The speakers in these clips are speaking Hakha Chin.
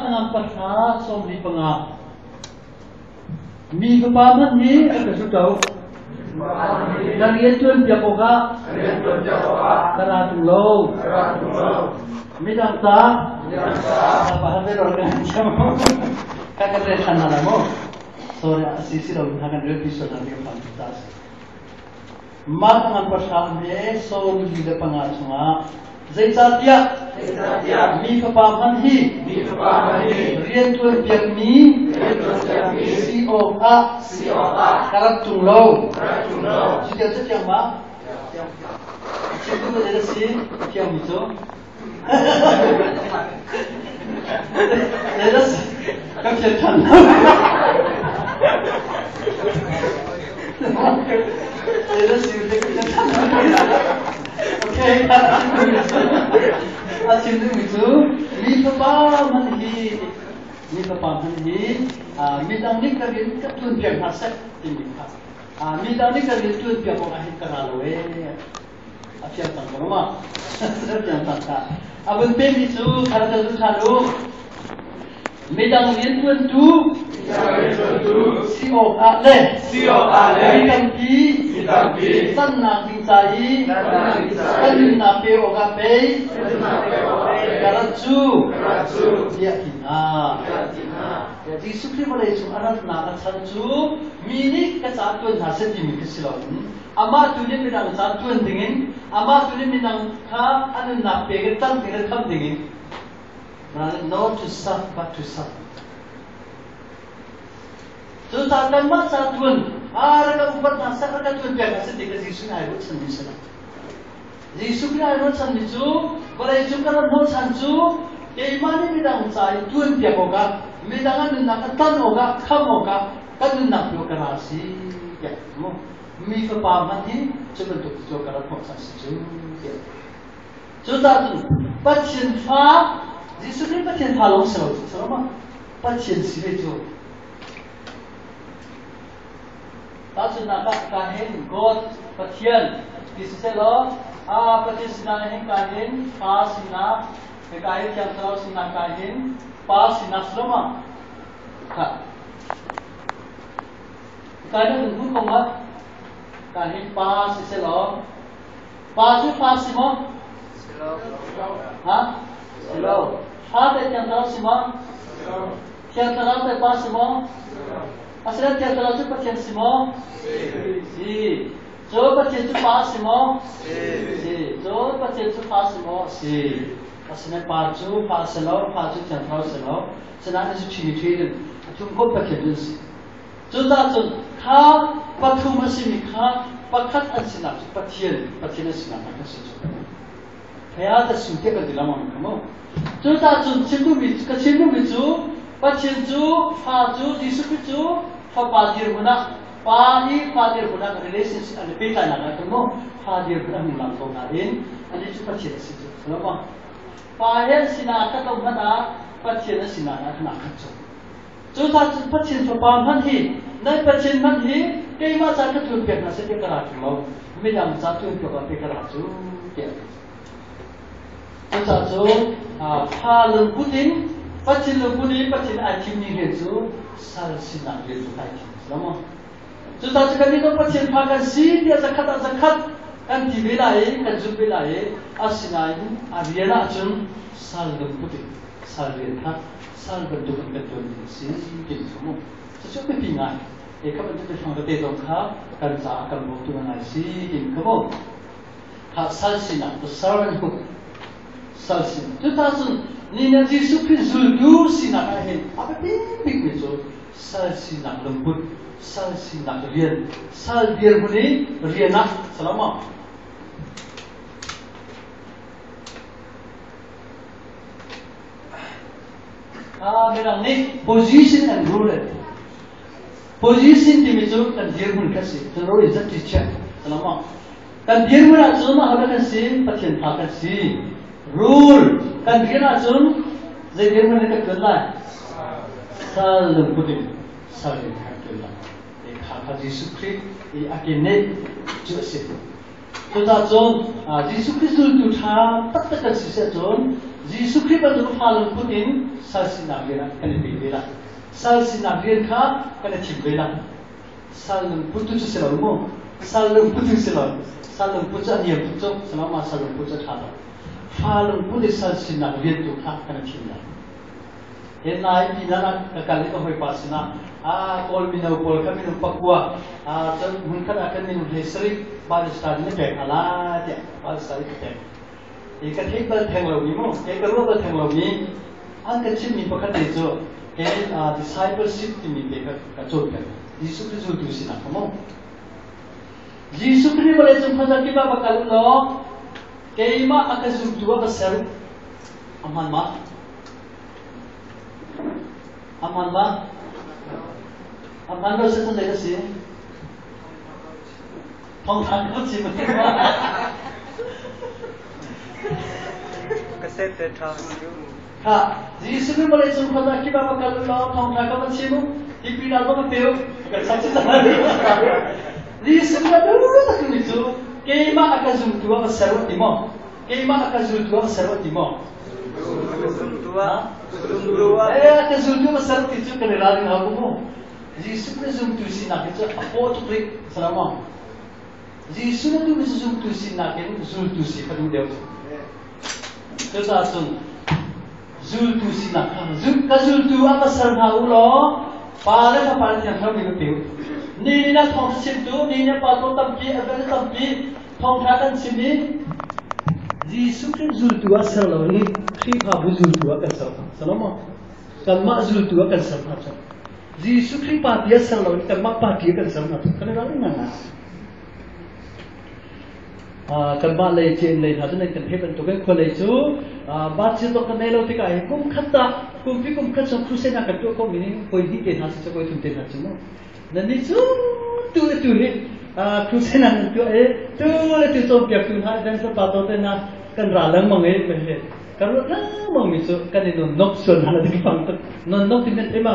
Mark ngan pahra 45. Mi fapa hmanh hi a ka zu ko. Ka rian ṭuan piak awkah ka ra ṭung lo. Midang ta pa han ve ro kan thiam. Ka kan rel ṭhan hna lai mu. Sorry, a si si lo hna kan rel pi sual hna ti ka phan ta si. Mark ngan pahra he 45 chungah zeicahtiah mi fapa hmanh hi rianṭuan piakmi si awkah ka rak ṭung lo. Cuti cu thiang ma? Chim tu na si thiangmi cu. Ka fian ṭhan. Okay. A chim dingmi cu mi fapa hmanh hi mi fapa hmanh hi midang nih ka rian ka ṭuan piak hna seh timi kha midang nih ka rian ṭuan piak awk ah hin ka ra lo ee. A fiang cang ko ma? A fiang cang ka. A vun pemi cu kha ka zu ṭhan u. Midang rianṭuantu si awkah le mi tampi tlanhnak ding ca i ka nunnak pe awkah pei ka rat cu tiah ti hna. Jesuh Khrih vawlei cung a ratnak a chan cu mi nih ka ca ṭuan hna seh timi khi si loin amah tu nih midang ca ṭuan dingin amah tu nih midang kha a nunnak pek in ṭang ding le khamh dingin not to serve but to serve. Cucaah kanmah ca ṭuan a rak ka upat hna seh rak ka ṭuan piak hna seh ti kha Jesuh nih ai ruahchanmi si lo. Jesuh Khrih ai ruahchanmi cu vawlei cung ka rat hnawhchan cu keimah nih midang ca i ṭuan piak awkah midang an nunnak a tan awkah khamh awkah kan nunnak tu ka ra si tiah mu. Mi fapa hmanh hi cu bantuk cu ka rat hnawhchan si cu tiah. Cucaah cun Pathian fa Jesuh Khrih Pathian fa lawng si lo cu si lo ma? Pathian si ve cu. Tahchunhnak ah ka hin God Pathian ti si sehlaw a Pathian sinak hin ka hin fa sinak hika hi Thiang Thlarau sinak ka hin pa sinak si lo ma? Kha. Kai na hmu ko ma? Ka hin pa si selaw pa cu fa si maw? Si lo. Ha? Si lo. Fa te Thiang Thlarau si maw? Si lo. Thiang Thlarau te pa si maw? Si lo. Asinain Thiang Thlarau cu Pathian si maw? Si. Si. Cu Pathian cu pa si maw? Si. Si. Cu Pathian cu fa si maw? Si. Asinain pa cu fa si lo, fa cu Thiang Thlarau si lo. Sinain an si ṭhi in a thum khawh Pathian cu an si. Cucaah cun kha pathum a simi kha pakhat an sinak cu Pathian, Pathian an sinak kha si cu. Phaya ta su tiah kan ti lengmang kha mu. Cucaah cun chim duhmi ka chim duhmi cu Pathian cu fa cu Jesuh Khrih cu fapa dirhmun ah pa i fa dirhmun ah relationship an i pehtlainak ah kan mu fa dirhmun a hung lang ko nain anih cu Pathian a si cu. Salam ma? Pa he an sinak khat lo hmanh ah Pathian a sinak ah khan aa khat cu. Cucaah cun Pathian Fapa hmanh hi nan Pathian hmanh hi keimah ca ka ṭuan piak hna seh tiah ka ra ṭung lo, midang ca ṭuan piak ah pei ka ra cu tiah a ti. Cucaah cun fa lungput in Pathian lungput in Pathian ai thimmi rian cu sal sinak rian cu kai thim a si lo maw? Cucaah cu kannih zong Pathian fa kan si tiah zakhat ah zakhat kan ti ve lai i kan zumh ve lai i asinain a rian ahcun sal lungput in sal rian kha sal bantuk in kan ṭuan ding a si ti cu mu. Cucu a biapi ngai. He kha bantuk biafang tete zong kha kan caah kan bawmtu ngai si ti kha mu. Kha sal sinak the servanthood sal sinak. Cucaah cun ni na Jesuh Khrih zultu sinak ah hin a biapi bikmi cu sal sinak lungput, sal sinak rian, sal dirhmun i rian ah salama. Mirang nih position and rule an ti. Position timi cu kan dirhmun kha si. Cu ro in zat check. Salama. Kan dirhmun ahcun ahodah kan si? Pathian fa kan si. Rule kan rian ahcun zei dirhmun in kan tuan lai? Sal lungput in sal in kan tuan lai. Kha kha Jesuh Khrih i a keneh cu a si. Cucaah cun Jesuh Khrih zultu ṭha taktak kan si seh cun Jesuh Khrih bantuk fa lungput in sal sinak rian ah kan i pe ve lai. Sal sinak rian kha kan i thim ve lai. Sal lungput tu cu si lo mu. Sal lungput cu si lo. Sal lungput cu a niam tuk cu. Salama sal lungput cu a ṭha lo. Fa lungput i sal sinak rian tu kha kan i thim lai. He nai pinah ah ka kal i ka hawipa sinah a Kawl mino pawl kha minung pakua cun hmunkhat ah kan minung hlei sarih Bible study na pek hna lai tiah Bible study ka pek. I ka theih bal theng lomi mu, kei ka ruah bal theng lomi an ka chimmi pakhat te cu kei discipleship timi te kha ka cawnpiak. Jesuh Khrih zultu sinak kha mu. Jesuh Khrih vawlei cung khuaza kip ah va kal u law keimah a ka zultu ah va ser u. A hmaan ma? A hmaan ma? A hmaan lo si zei a si? Thawngtha ka chim. Ka set te tha. Kha Jesuh nih vawlei cung khuaza kip ah va kal u law thawngtha ka va chim u. Tipil ah va pe u. Ka sak cu Jesuh nih a duh tak mi cu keimah a ka zumtu ah va ser u ti maw? Keimah a ka zultu ah ser ti maw? Eh, a ka zultu ah ser ti cu kan i ralring hau ko mu. Jesuh Khrih zumtu sinak hi cu a paw tuk rih, salama. Jesuh na duhmi cu zumtu sinak in zultu si kha duh deuh. Cucaah cun zultu sinak kha ka zultu ah ka ser hna u law Pa le Fapa le Thiang Thlarau nih ka pe u. Ni ni na thawng chimtu, ni na pa to tampi, a vel tampi, Thawngṭha kan chim i Jesuh Khrih zultu ah ser loin Khrihfabu zultu ah kan ser hna. Salomo, kanmah zultu ah kan ser hna cu. Jesuh Khrih party ah ser loin kanmah party ah kan ser hna cu. Kan i ralring ngai. Kanmah lei cin lei hna cu nan kan theih bantukin khua lei cu bacil dok kan nei lo tikah hi kum khat ah kumpi kum khat chung crusade kan tuah ko mi ning poi hnih te hna si cu poi thum te hna cu mu. Nannih cu tu le tu hi crusade nan tuah i tu le tu cawnpiaktu hna evangelist pa te hna kan ra lengmang i kan hi kan ruat lengmang mi cu kan i nonnok sual hna la ti fang tuk nonnok ti nan thei ma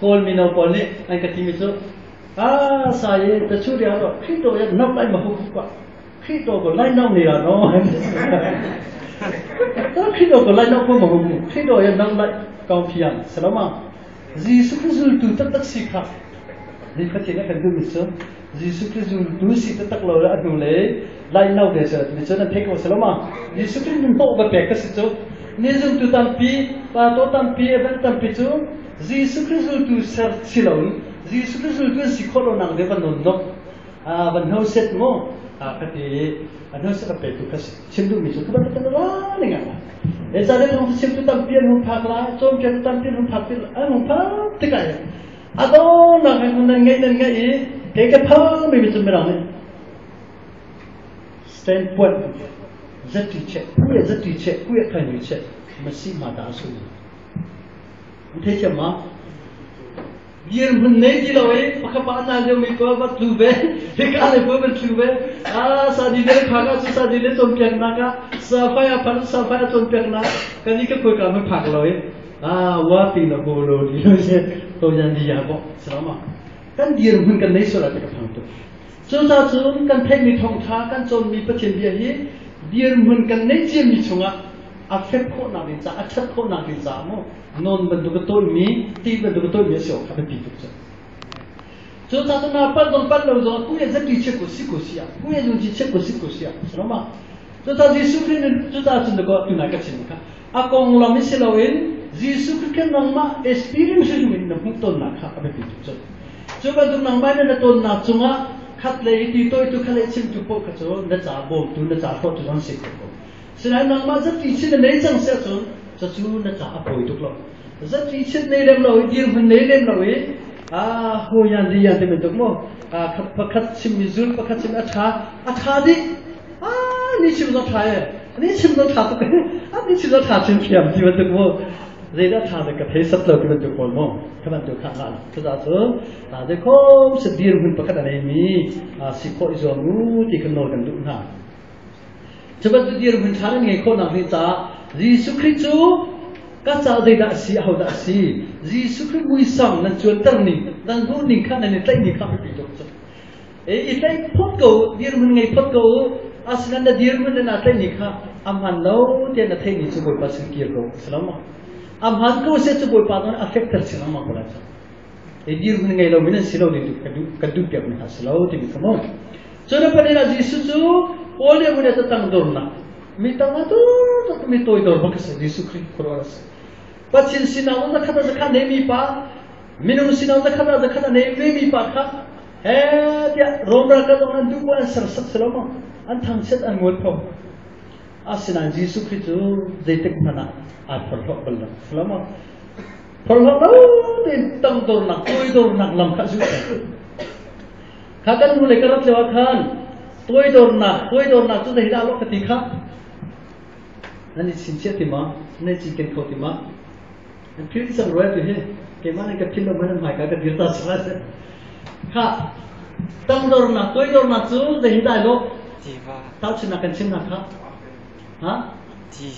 Kawl mino pawl nih an ka timi cu a sa ye ta chu ria ro Khrih to ya nok lai ma hu kwa Khrih to ko lai nong ni ra no Khrih to ko lai nok ko ma hu Khrih to ya nok lai kaung phiang salama Jesuh Khrih zultu taktak si kha ni Pathian a kan duhmi cu Jesuh Khrih zultu si taktak lo le a hnu le lai no ve cu mi cu nan theih ko si lo ma Jesuh Khrih nun hnawh va pek ka si cu ni zumtu tampi pa to tampi event tampi cu Jesuh Khrih zultu ser si lo in Jesuh Khrih zultu an si khawh lo nak de van non nok van hno set mu ka ti a hno set a pe tu kha chim duhmi cu ka kan ra ning ah e ca le thong chim tu tampi an hung phak lai cawnpiak tu tampi an hung phak ti an hung phak tikah a dawnak in nan ngeih nan ngeih i kei ka phang mi cu mirang nih stand point zati che kuya zati che kuya khan yu che masi ma da su ni thei thiam ma Dirhmun nei ti lo i pakhat pa na lio mi ko va tlu ve hika le ko van tlu ve a sadi le phak ah cu sadi le cawnpiak nak ah safai a phan safai a cawnpiak nak kan i ka koi ka ma phak lo i a wa ti na ho lo ti lo se ko yan di ya bo salama kan dirhmun kan nei sual te ka phang tu cu ca cun kan theih mi thawngtha kan cawn mi Pathian bia hi dirhmun kan nei cia mi chungah a fek khawhnak ding ca a ṭhat khawhnak ding ca mu non bantuk a tawimi ti bantuk a tawimi a si awk kha biapi tuk cu. Cu ca cu na palh zong palh lo zong ku ye zati che ko si ko si ah ku ye zung chi che ko si ko si ah salama cu ca Jesuh Khrih nih cu ca cun ko tu nai ka chim kha a konglam i si loin Jesuh Khrih khan nangmah experience hrim in na hmuh tonnak kha a biapi tuk cu. Cu bantuk nangmah na na tonnak cungah khat lei ti toi tu khat lei chimtu paoh kha cu na ca bawmtu na ca hlawhtu zong si kho ko. Sinain nangmah zati chin na nei cang si ahcun cacu na ca a pawi tuk lo. Zati chin nei lem lo i dirhmun nei lem lo i ah hawian lian ti bantuk mu khat pakhat chimmi zul pakhat chim a ṭha a ṭha dih ah ni chim zong ṭha e ni chim zong ṭha tuk ah ni chim zong ṭha chim thiam ti bantuk mu zeidah ṭha le ka thei sat lo ti bantuk pawl mu kha bantuk kha ngah cucaah cu zeikhom se dirhmun pakhat a neimi si khawh i zuam u ti kha nawl kan duh hna. Cu bantuk dirhmun ṭha nan ngeih khawhnak ding caah Jesuh Khrih cu ka caah zeidah a si, ahodah a si? Jesuh Khrih muisam nan cuanter ning, nan hmuh ning kha nan i tlaih ning kha biapi tuk cu. I tlaih phot ko, dirhmun ngei phot ko u. Asinain na dirhmun le naa tlaihmi kha a hmaan lo tiah na theihmi cu Bawipa sin kir ko a si lo maw? A hmaan ko seh cu Bawipa nih a fekter chin lengmang ko lai cu. Hi dirhmun ngei lomi nan si lo ding kan duh kan duhpiakmi hna si lo timi kha mu. Cun a pahnih ah Jesuh cu Paul nih a vun i tangdornak mi tang ah tuk mi toidor bak a si Jesuh Khrih khuaruah a si. Pathian sinah zong zakhat ah zakhat neimi pa minung sinah zakhat ah zakhat a nei vemi pa kha he tiah Rom ralkap zong an duh ko an sersak si lo maw an thangchiat an mualpho. Asinain Jesuh Khrih cu zeitik hmanh ah aa phorhlawh bal lo. Si lo maw? Phorhlawh lo tein tangdornak, toidornak lam kha zulh peng. Kha kan hnu lei ka rat lio ah khan toidornak, toidornak cu zeidah lo ka ti kha nan i chinchiah ti ma? Nan i cinken kho ti ma? Nan philh cang rua tu hi keimah nih ka philh lo man hmai ka ka dir ta sila se. Kha tangdornak, toidornak cu zeidah lo? Tiva. Tahchunhnak kan chimnak kha. Ha? Ti.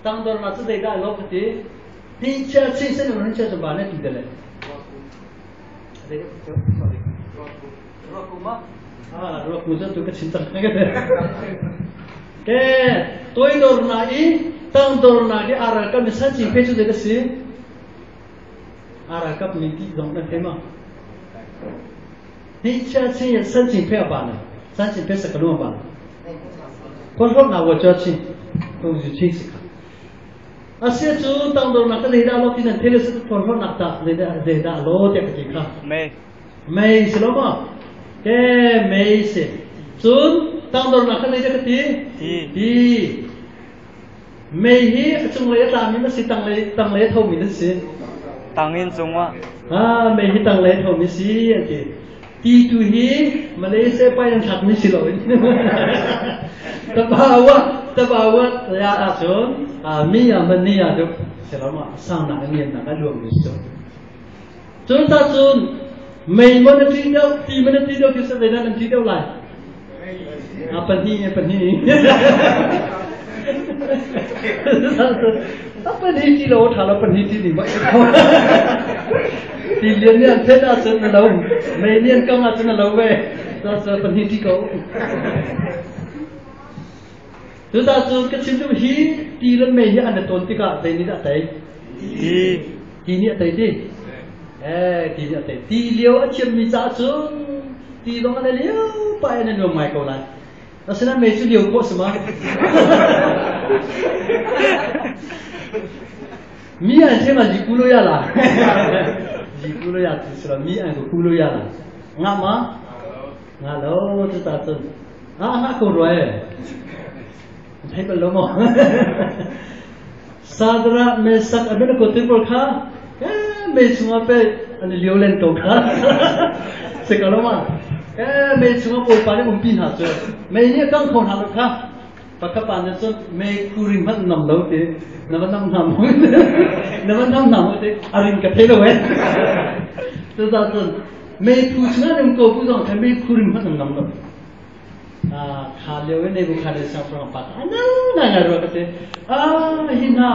Tangdornak cu zeidah lo ka ti? Hi chia chi sen in chia cu ba ne ti dele. Ruaku ma? Ah, ruaku cu tu ka chim cang ka te. Ke toidor na i tangdor na i aral kap mi san chi phe chu de ka si. Aral kap mi ti zong na the ma. Hi chia chi san chi phe ba na. San chi phe sa ka lu ba. Ko hlok na wa cha chi. Ko ju chi si ka. Asia cu tangdornak ka zeidah lo ti nan thil si phorhlawtnak tah zeidah zeidah lo tiah ka ti kha. Mei. Mei si lo maw? Ke mei si. Cun tangdornak kha zeidah ka ti? Ti. Ti. Mei hi a cunglei a tlami ma si tanglei tanglei a thomi nan si? Tangin cungah. Ah, mei hi tanglei a thomi si an ti. Ti tu hi Malaysia pai an thlakmi si loin tabawa tabawa ya ahcun mi ah man ni ah duk silama sangnak in liannak a luang mi si cun ta cun mei mon a ṭi deuh ti man a ṭi deuh ti sa zeidah nan ṭi deuh lai a pahnih pahnih a pahnih ṭi lo ṭha lo pahnih ṭi ning bak Ti lian nih an phet ahcun na lo. Mei nih an kang ahcun na lo ve. Cucaah pahnih ṭi ko. Cucaah cun ka chim duh hi ti le mei hi an i tawn tikah zei nih dah a tei? Ti. Ti nih a tei ti. Eh, ti nih a tei. Ti lio a thiammi caah cun ti zong an i lio pah in a nuam ngai ko lai. Asinain mei cu lio khawh si ma? Mi an si ma ji ku lo ya la. Ji ku lo ya ti sila mi an ku lo ya la. Nga ma? Nga lo cu ta cun. Ah nga ko rua e. Thei bal lo mo. Sadra me sak amen ko tin bol kha. Eh me chunga pe an liu len ko kha. Se ka lo ma. Eh me chunga pol pa ne umpi hna cu. Me ni kang kho hna lo kha. Pakhat pa nih cun meikhu ring hmanh nam lo ti na va nam hna maw na va nam hna maw ti a ring ka thei lo eh cucaah cun meiphu chungah ning ko bu zong kha meikhu ring hmanh an nam lo kha lio in Nebuchadnezzar siangpahrang pa kha na na ngai rua ka ti ah hi hna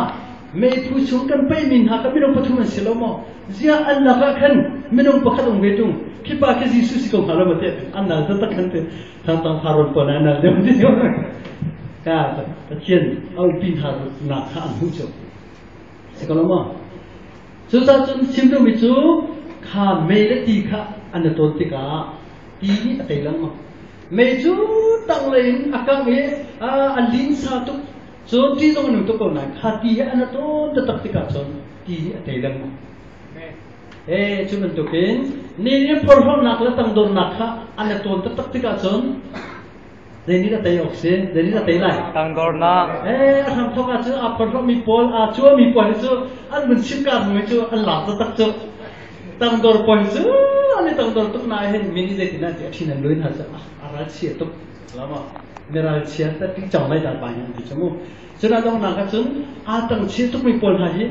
meiphu chung kan paih mi hna ka minung pathum an si lo maw zia an lakah khan minung pakhat um ve tung khi pa khi Jesuh si ko hnga lo ma te an nal tak khan te Thangtang haron pon ah nal deuh ti ka Pathian a upi hna nak kha an hmuh cu si ko lo maw cucaah cun chim duhmi cu kha mei le ti kha an i tawn tikah ti nih a tei lengmang mei cu tanglei in a kang i a linsa tuk cun ti zong a nung tuk ko nain kha ti he an i tawn taktak tikah cun ti nih a tei lengmang Ee, cu bantukin ni nih phorhlawtnak le tangdornak kha an i tawn taktak tikah cun zei nih dah tei awk si? Zei nih dah tei lai? Tangdornak. Ee, a hramthawk ah cun aa phorhlawtmi pawl, aa cuami pawl hi cu an vun chimka hnu hi cu an lak taktak cu. Tangdor pawl hi cu an i tangdor tuk nain hin mi nih zeitin an ti a ṭhin an lui hna cu a ralchia tuk. Lama miralchia ta ti cang lai dah pa hi an ti cu mu. Cun a donghnak ah cun aa tangchia tukmi pawl hna hi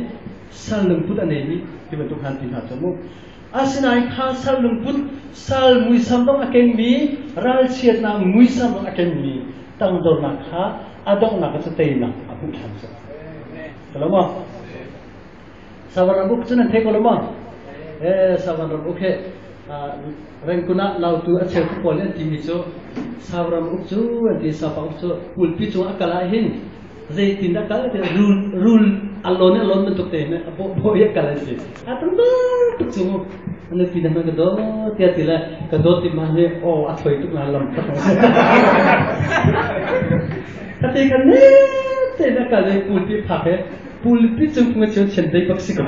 sal lungput a neimi ti bantuk hna ti hna cu mu. Asinain kha sal lungput, sal muisam bang a kengmi, ralchiatnak muisam bang a kengmi tangdornak kha a donghnak cu teinak a hmuh ṭhan cu. Hello ma? Savan ram uk cu nan thei ko lo ma? Eh, Savan ram uk he. Rengkun ah Lautu a cheu pawl nih an timi cu Sauram uk cu an ti Saupa uk cu pulpi cung a kal ah hin zeitin a kal ti rul rul a lawn a lawn bantuk te hin a bawh bawh i a kal an ti. A tam tuk cu mu. An pi na ka dawt tiah ti le ka dawt ti ma nih aw a thoi tuk na lam Ka ti kan ne te na kal i pulpi phak he pulpi cung phung a chian dei bak si ko.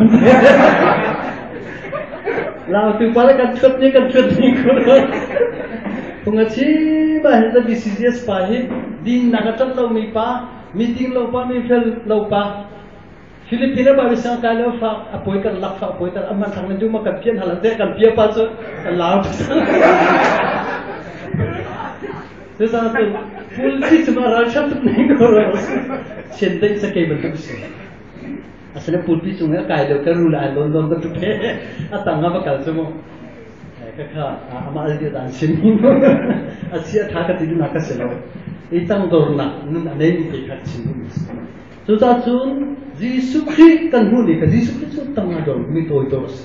Lau tu pa le kan thut ni kan thut ni ko. Phung a chi ba hin the BCGS pa hi din nak a tat lo mi pa meeting lo pa mi fel lo pa Philippine ba bisang kai lo fa a poi kan lak fa poi kan amman thang nan du ma kan pian halan te kan pia pa cu kan lau. Cucaah cun pulpit cungah ralchan tuk ning ko chiandeih cakei bantuk a si. Asinain pulpit cung i a kai lio ka rul ai lawn lawn bantuk he a tang ah va kal cu mu. Khakha amah al dia dan sin a si a tha ka ti duhnak ka si lo. I tangdornak nun a neimi te kha chim duhmi a si. Cucaah cun Jesuh Khrih kan hmuh ni kha Jesuh Khrih cu tang a dor mi tawidor a si.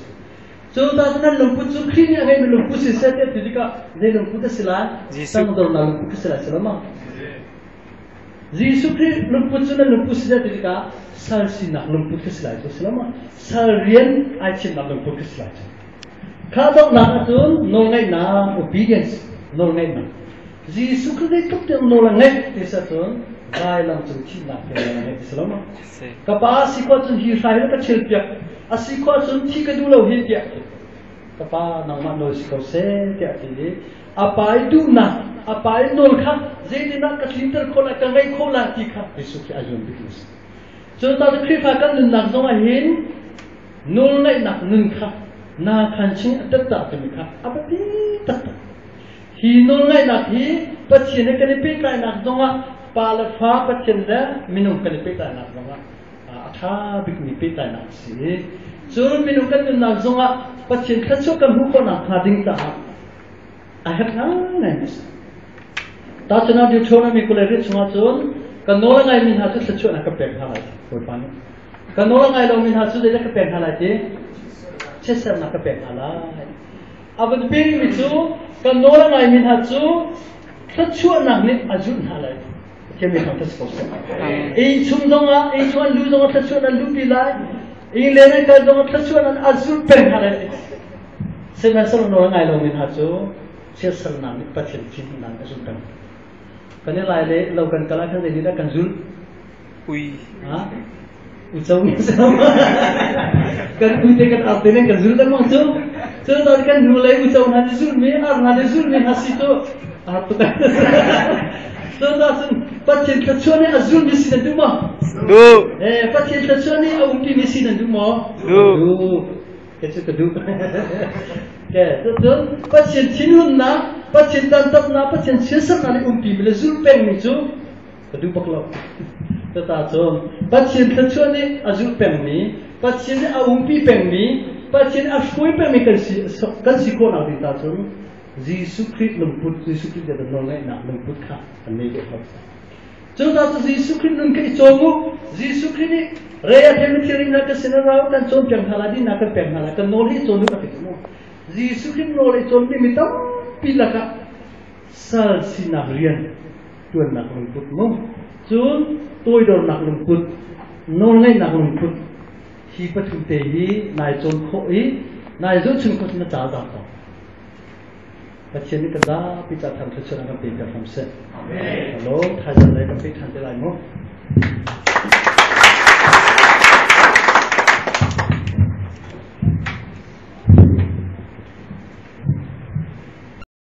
Cu nan lungput cu Khrih nih a ngeihmi lungput siseh tiah ti tikah zei lungput a si lai? Tangdornak lungput a si lai si lo maw? Jesuh Khrih lungput cu nan lungput siseh ti tikah sal sinak lungput ka si lai cu si lo maw? Sal rian ai chimnak lungput ka si lai cu. Kha donghnak ahcun nawlngaihnak obedience nawlngaihnak Jesuh Khrih zeitluk tiang nawl a ngeih ti si ahcun vailam cung thihnak tiang nawl a ngeih ti si lo maw? Ka pa si khawh cun hi hrai hi ka thil piak a si khawh cun thi ka duh lo hi tiah ka pa nangmah nawl si ko seh tiah a ti i a pa i duhnak a pa i nawl kha zeitindah ka tlinter khawh lai ka ngeih khawh lai ti kha Jesuh khi a zuam bik mi si. Cu ta Khrihfa kan nunnak zong ah hin nawlngaihnak nun kha na khan ching a tet timi kha a biapi taktak. Hi nawlngaihnak hi Pathian he kan i pehtlainak zongah pa le fa Pathian le minung kan i pehtlainak zongah a ṭha bikmi pehtlainak a si. Cun minung kan nunnak zongah Pathian thluachuah kan hmuh khawhnak hnga ding caah a herh ngaingai a si. Tahchunhnak Deuteronomy 28 chungah cun ka nawl a ngaimi hna cu thluachuahnak ka pek hna lai Bawipa nih. Ka nawl a ngai lomi hna cu zeidah ka pek hna lai ti? Chiatsernak ka pek hna lai. A van pekmi cu kan nawl a ngaimi hna cu thluachuahnak nih a zulh hna lai. Pathian mi thangṭhat si ko seh. Inn chung zongah, inn chung an lu zongah thluachuah an luhpi lai. Inn leng an kal zongah thluachuah an a zulh peng hna lai. Sihmanhsehlaw nawl a ngai lomi hna cu chiatsernak nih Pathian thinhunnak nih a zulh peng. Kan i lai le lo kan kal ah khan zeitindah kan zulh? Ui. Ha? Uco mi si lo. Kan ui te kan ar te nen kan zul lengmang cu. Cu caan kan hnu lei uco hna nih zulmi, ar hna nih zulmi hna si cu ar tuk ai. Cu cun Pathian thluachuah nih a zulmi si nan duh maw? Duh. Eh, Pathian thluachuah nih a umpi mi si nan duh maw? Duh. Duh. Ke cu ka duh. Ke, cun Pathian thinhunnak, Pathian dantatnak, Pathian chiatsernak nih umpi mi le zul pengmi cu ka duh bak lo. Tata cun Pathian thluachuah nih a zulh pengmi, Pathian nih a umpi pengmi, Pathian a hruai pengmi kan si kan si khawhnak ding ta cun Jesuh Khrih lungput, Jesuh Khrih bia nawlngaihnak lungput kha kan nei ve hau. Cu ta cu Jesuh Khrih nun kha i cawm u. Jesuh Khrih nih re a thei thil ring na ka sin rau kan cawn piak hna lai, dinnak kan pek hna lai, kan nawl hi cawn u a ti mu. Jesuh Khrih nawl i cawn mi tampi lakah sal sinak rian ṭuannak lungput mu cun toidornak lungput nawlngaihnak lungput hi pathum te hi nai cawn khawh i nai zohchun khawh na ca dah ko Pathian nih kan zapi ca tham thluachuah kan pe piak hram seh. Amen. Hello, thaizang le kan pe ṭhan te lai mu.